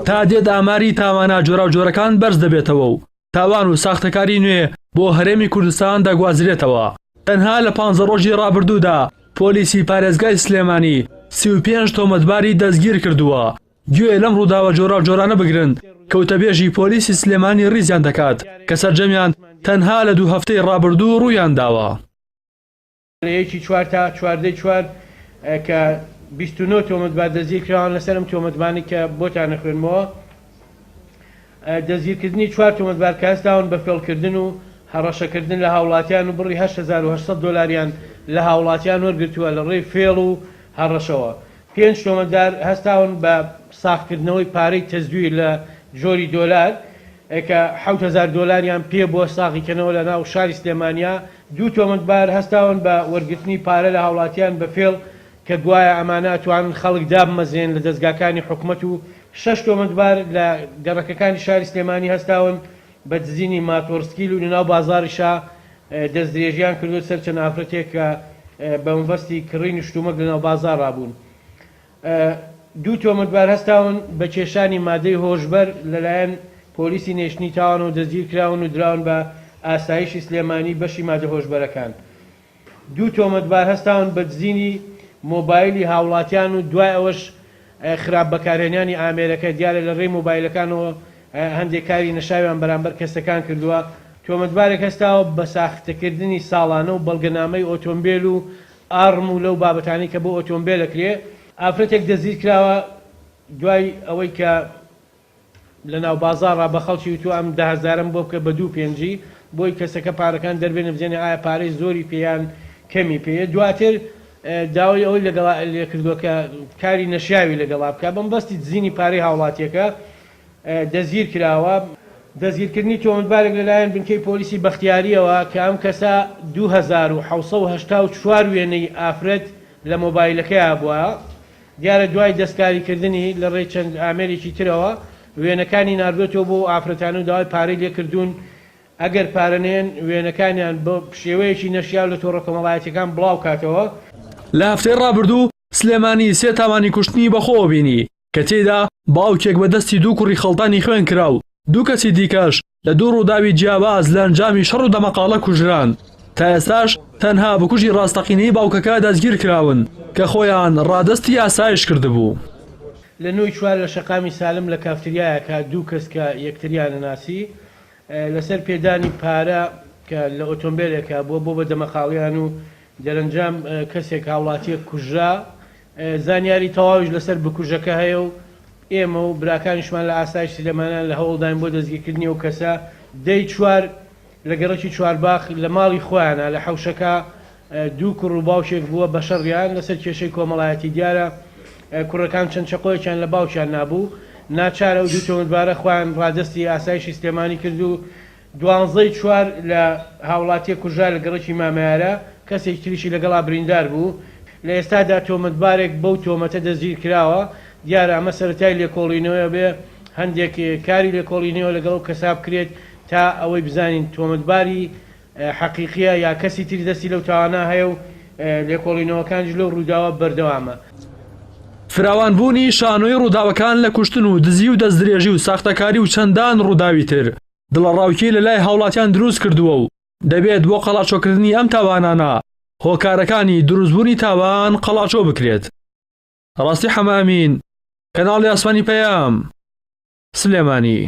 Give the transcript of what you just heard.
تا دێت ئاماری تاوانە جۆراوجۆرەکان بەرز دەبێتەوە و تاوان و ساختەکاری نوێ بۆ هەرێمی کوردستان دەگوازرێتەوە. تەنها لە پانزە ڕۆژی ڕابردوودا پۆلیسی پارێزگای سلێمانی 35 تۆمەتباری دەستگیر کردووە. گوێ لەم ڕووداوە جۆراوجۆرانە بگرن کە وتەبێژی پۆلیسی سلێمانی ڕیزیان دەکات کە سەرجەمیان تەنها لە دوو هەفتەی ڕابردوو ڕوویان داوە. لە یەکی چوار تا چواردەی چوار کە 29 تۆمەتبار دەستگیرکراون لەسەر ئەم تۆمەتبانەی کە بۆتان ئەخوێنمەوە دەستگیرکردنی چوار تۆمەتبار کە هەستاون بە فێڵکردن و هەڕەشەکردن لە هاوڵاتیان و بڕی 8800 دۆلاریان لە هاوڵاتیان وەرگرتووە لە ڕێی فێڵ و هەڕەشەوە. پێنج تۆمەتدار هەستاون بە ساغکردنەوەی پارەی تەزویر لە جۆری دۆلار کە 7000 دۆلاریان پێ بووە ساغی کەنەوە لە ناو شاری سلێمانیا، دوو تۆمەتبار هەستاون بە وەرگرتنی پارە لە هاوڵاتیان بە فێڵ کە گوایە ئەمانە ئەتوانن خەڵک دابمەزرێن لە دەزگاکانی حکومەت و شەش تۆمەتبار لە گەڕەکەکانی شاری سلێمانی هەستاون بە دزینی ماتۆڕسکیل و لەناو بازاڕیشا دەستدرێژیان کردووە سەر چەند ئافرەتێک کە بە مەبەستی کڕینی شتومەک لەناو بازاڕا بوون. دوو تۆمەتبار هەستاون بە کێشانی مادەی هۆشبەر لەلایەن پۆلیسی نەهێشتنی تاوانەوە دەستگیرکراون و دراون بە ئاسایشی سلێمانی بەشی مادە هۆشبەرەکان. دوو تۆمەتبار هەستاون بە دزینی مۆبایلی هاوڵاتیان و دوای ئەوەش خراپ بەکارهێنانی ئامێرەکە، دیارە لە رێی مۆبایلەکانەوە هەندێک کاری نەشاویان بەرامبەر کەسەکان کردووە، تۆمەتبارێک هەستاوە بە ساختەکردنی ساڵانە و بەڵگەنامەی ئۆتۆمبێل و ئاڕم و لەو بابەتانەی کە بۆ ئۆتۆمبێل ئەکرێ. ئافرەتێک دەستگیرکراوە دوای ئەوەی کە لە ناوبازاڕا بە خەڵکی وتووە ئەم دە هەزارەم بۆ بکە بە دوو پێنجی بۆی کەسەکە پارەکان دەربێنێ بزانێ ئایا پارەی زۆری پێ یان کەمی پێیە دواتر داوای ئەوەی لەگەڵا لێکردووە کە کاری نەشیاوی لەگەڵا بکا بە مەبەستی دزینی پارەی هاوڵاتیەکە دەستگیر کراوە. دەستگیرکردنی تۆمەتبارێک لەلایەن بنکەی پۆلیسی بەختیارییەوە کە ئەم کەسە 2784 وێنەی ئافرەت لە مۆبایلەکەیا بووە، دیارە دوای دەستکاریکردنی لە ڕێی چەند ئامێرێکی ترەوە وێنەکانی ناردووەتەوە بۆ ئەو ئافرەتانە و داوای پارەی لێکردوون، ئەگەر پارە نەیەن وێنەکانیان بە شێوەیەکی نەشیاو لە تۆڕە کۆمەڵایەتییەکان بڵاوکاتەوە. لە هەفتەی ڕابردوو سلێمانی سێ تاوانی کوشتنی بەخۆوە بینی کە تێیدا باوکێک بە دەستی دوو کوڕی خەڵتانی خوێن کرا و دوو کەسی دیکەش لە دوو ڕووداوی جیاواز لە ئەنجامی شەڕ و دەمەقاڵە کوژران، تا ئێستاش تەنها بکوژی ڕاستەقینەی باوکەکە دەستگیرکراون کە خۆیان ڕادەستی ئاسایش کردبوو. لە نۆی چوار لە شەقامی سالم لە کافتریایەکا دوو کەس کە یەکتریان ئەناسی لەسەر پێدانی پارە کە لە ئۆتۆمبێلێکا بووە بۆ بە دەمەقاڵیان و دەرەنجام کەسێک هاوڵاتیەک کوژرا زانیاری تەواویش لەسەر بکوژەکە هەیە و ئێمە و براکانیشمان لە ئاسایش سلێمانیان لە هەوڵداین بۆ دەستگیرکردنی ئەو کەسە. دەی چوار لە گەڕەکی چوارباخ لە ماڵی خۆیانا لە حەوشەکە دوو کوڕ و باوکێک بووە بەشەڕیان لەسەر کێشەی کۆمەڵایەتی دیارە کوڕەکان چەند چەقۆیەکیان لە باوکیان نابوو ناچار ئەو دوو تۆمەتبارە خۆیان ڕادەستی ئاسایشی سلێمانی کرد و دوانزەی چوار لە هاوڵاتییەک کوژرا لە گەڕەکی مامەیارە، کەسێکی تریشی لەگەڵا بریندار بوو، لە ئێستادا تۆمەتبارێک بەو تۆمەتە دەستگیرکراوە، دیارە ئەمە سەرەتای لێکۆڵینەوەیە بێ هەندێک کاری لێکۆڵینەوە لەگەڵ ئەو کەسە بکرێت تا ئەوەی بزانین تۆمەتباری حەقیقیە یا کەسی تری دەستی لەو تاوانە هەیە و لێکۆڵینەوەکانیش لەو ڕووداوە بەردەوامە. فراوانبوونی شانۆی ڕووداوەکان لە کوشتن و دزی و دەستدرێژی و ساختەکاری و چەندان ڕووداوی تر دڵەڕاوکێی لە لای هاوڵاتیان دروست کردووە و دەبێت بۆ قەڵاچۆکردنی ئەم تاوانانە هۆکارەکانی دروستبوونی تاوان قەڵاچۆ بکرێت. ڕاستی حەمە ئەمین، کەناڵی ئاسمانی پەیام، سلێمانی.